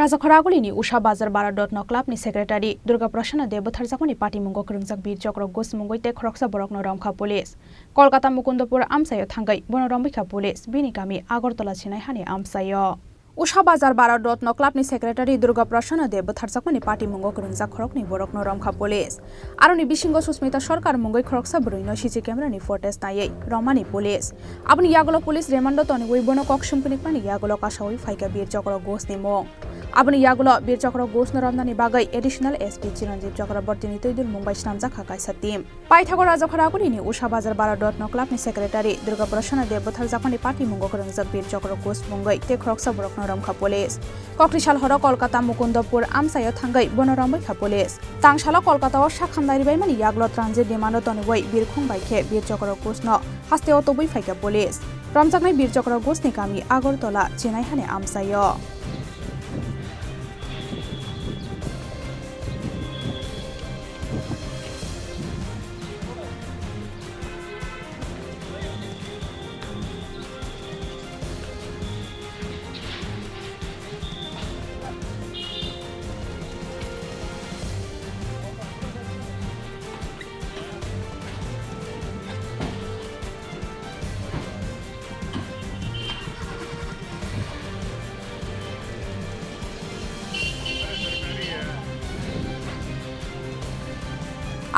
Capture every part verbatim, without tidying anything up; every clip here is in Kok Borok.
Rajakhoragulini Usha Bazar Bharat Ratna Club ni secretary Durga Prasanna Deb bwtharjakmani patimungo kwrwngjak Bir Chokro Ghosh mungwi tei khoroksa borokno romkha police. Kolkata Mukundapur amchaio thangwi bono romwikha police, bini kami Agartala Chinaihani amchaio. Usha Bazar Bharat Ratna Club ni secretary Durga Prasanna Deb bwtharjakmani patimungo kwrwngjak khoroknwi borokno romkha police. Aroni bisingo Susmita Sarkar mungwi khoroksa bwrwino C C camera ni footage naiwi romani police. Aboni yagulo police remand o toniwi bono kok sumpinikmani yagulo kasawi phaikha Bir Chokro Ghosh ni mung. Aboni yagulo Bir Chokro Ghosh no romnani bagwi additional S P Chiranjeev Chakraborty ni twidur mung bai swnamjakha kaisa team. Paithago Rajakhoragulini Usha Bazar Bharat Ratna Club ni secretary Durga Prasanna Deb bwtharjakmani patimungo kwrwngjak Bir Chokro Ghosh mungwi tei khoroksa borokno romkha police. Kokri sal horo Kolkata Mukundapur amchaio thangwi bono romwikha police. Tangsalo Kolkata o sak hamnai rwbaimani yagulo transit remand o toniwi birkhung bai khe Bir Chokro Ghosh no hasteo tubui phaikha police. Romjaknai Bir Chokro Ghosh ni kami Agartala Chinaihani amchaio.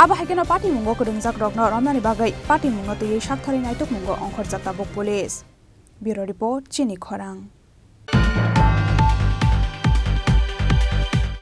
Abo hai kheno patimungo kwrwngjak rokno romnani bagwi patimungno twiwi saktharwi naitukmungo ongkhorjak tabuk police. Bureau Report, Chini Khorang.